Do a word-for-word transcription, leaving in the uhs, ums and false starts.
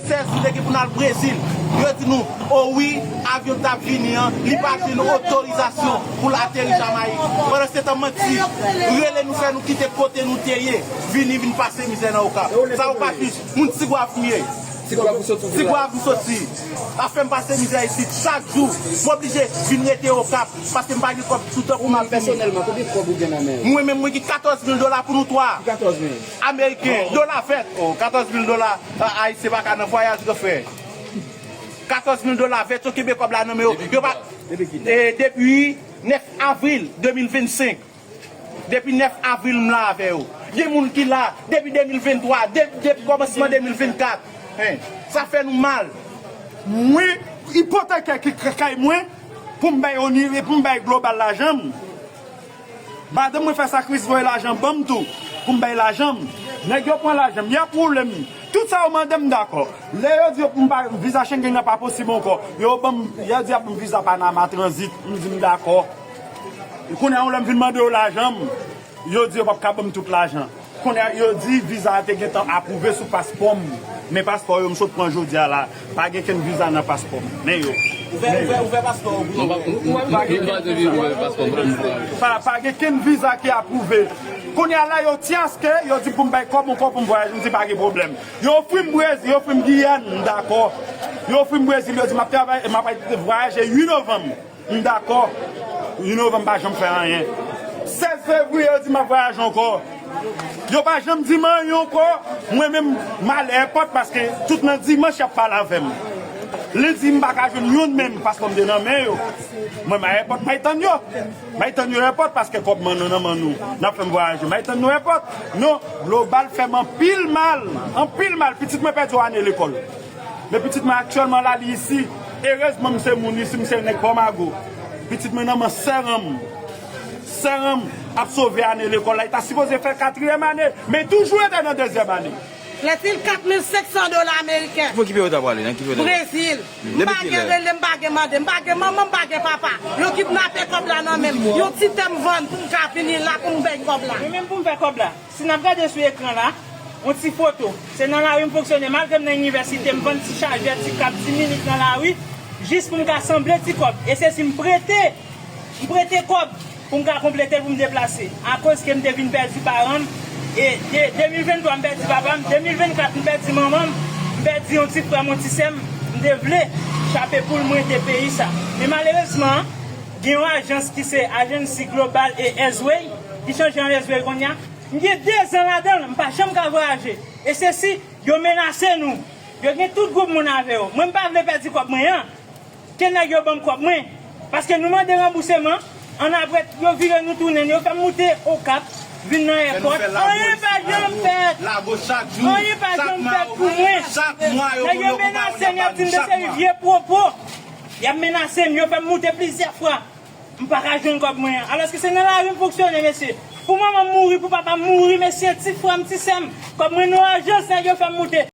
Sèz jou te gen pou n al Brezil. Yo di nou, o wi, avyon k t ap vini an, li pa jwenn otorizasyon pou l ateri Jamayik. Pandansetan, manti. Rele nou, fè nou kite kote nou te ye, vini, vin pase mizè nan Okap. Sa yo pa jis, moun Tigwav nou ye. Tigwav nou soti. Ap fè m pase mizè isit chak jou. M oblije vin rete Okap paske m pa gen kòb toutan pou m ap vini. Pèsonèlman, konbyen kòb ou gen nan men w? Mwen menm, mwen gen katòz mil dola pou nou twa. Katòz mil. Ameriken, dola vèt. Oh, katòz mil dola, a, Ayisyen pa ka nan vwayaj, gran frè. Katòz mil dola vèt, yo kenbe kòb la nan men yo. Yo pa, depi kilè? E, depi nèf avril de mil vennsenk. Depi nèf avril m la avè yo. Gen moun ki la depi de mil venntwa, de, depi kòmansman de mil vennkat. Hein, sa fè nou mal. Mwen, ipotèkè ki k-, kay mwen, pou m bay Onire, pou m bay Global lajan m. Madanm mwen fè sakrifis voye lajan ban m tou, pou m bay lajan m. Nèg yo pran lajan m, y ap woule m. Tout sa yo mande m, m dakò. Lè yo di yo pou m pa, viza Schengen nan pa posib ankò, yo ban m, yo di y ap ban m viza Panama Transit, m di m dakò. Kounye a, yon lè m vin mande yo lajan m, yo di yo p ap ka ban m tout lajan. Kounye a, yo di viza a te gentan apwouve sou paspò m. Men paspò yo m sot pran jodi a la, pa gen kenn viza nan paspò m. Men yo. Ouvè, ouvè, ouvè paspò w pou nou. Pa, pa gen kenn viza ki apwouve. Kounye a la, yo tyaske, yo di pou m bay kòb ankò pou m vwayaje, m di pa gen pwoblèm. Yo ofri m Brezil, yo ofri m Giyàn, m dakò. Yo ofri m Brezil, yo di m ap travay, m ap vwayaje uit novanm. M dakò. Yon novanm pa janm fè anyen. Sèz fevriye, yo di m ap vwayaje ankò. Yo pa janm di m anyen ankò. Mwen menm, m al èpòt paske tout nan dimanch y ap pale avè m. Lendi, m pa ka jwenn youn menm paske m te nan men yo. Mwen, m al èpòt, m al tann yo. M al tann yo èpòt paske kòb mwen nan, nan men nou. N ap fè m vwayaje. M al tann nou èpòt. Non, Global fè m anpil mal. Anpil mal. Pitit mwen pèdi yon ane lekòl. Men pitit mwen aktyèlman la, li isi. Erezman, m se moun isi, m se nèg Pòmago. Pitit mwen nan men sè an m. Sè an m ap sove ane lekòl la. Li ta sipoze fè katriyèm ane, men toujou rete nan dezyèm ane. Plaît-il, kat mil senk san dola ameriken. Pou ki peyi w ta prale? Nan ki peyi w ta prale? Brezil. M pa gen rele, m pa gen mande, m pa gen manman, m pa gen papa. Yo kidnape kòb la nan men m. Yon ti tè m vann pou m ka vini la, pou m bay kòb la. Mwen menm pou m fè kòb la. Si n ap gade sou ekran la, yon ti foto. Se nan lari m fonksyone, malgre m nan inivèsite, m vann ti chajè, ti kab, ti minit nan lari, jis pou m ka sanble ti kòb. E se si m prete, m prete kòb pou m ka konplete l pou m deplase. Akoz ke m te vin pèdi paran m, e de, de mil venntwa m pèdi papa m, de mil vennkat m pèdi manman m, m pèdi yon ti frè m, yon ti sè m, m te vle chape poul m rete peyi sa. Men malerezman, gen yon ajans ki se Agency Global e Ezway, ki chanje an Ezway kounye a. M gen dezan ladan l, m pa janm ka vwayaje. E se si, yo menase nou. Yo gen tout gwoup moun avè yo. Mwen, m pa vle pèdi kòb mwen an. Ke nèg yo ban m kòb mwen. Paske nou mande ranbouseman, annapre, yo vire nou tounen, yo fè m moute Okap, vin nan èpòt. Anyen pa janm fèt. Anyen pa janm fèt pou mwen. Nèg yo menase m, y ap di m de seri vye pwopo. Y ap menase m, yo fè m moute plizyè fwa. M pa ka jwenn kòb mwen an. Alòske se nan lari m fonksyone, mesye. Pou manman m mouri, pou papa m mouri, mesye, ti frè m, ti sè m. Kòb mwen nan ajans, nèg yo fè m moute.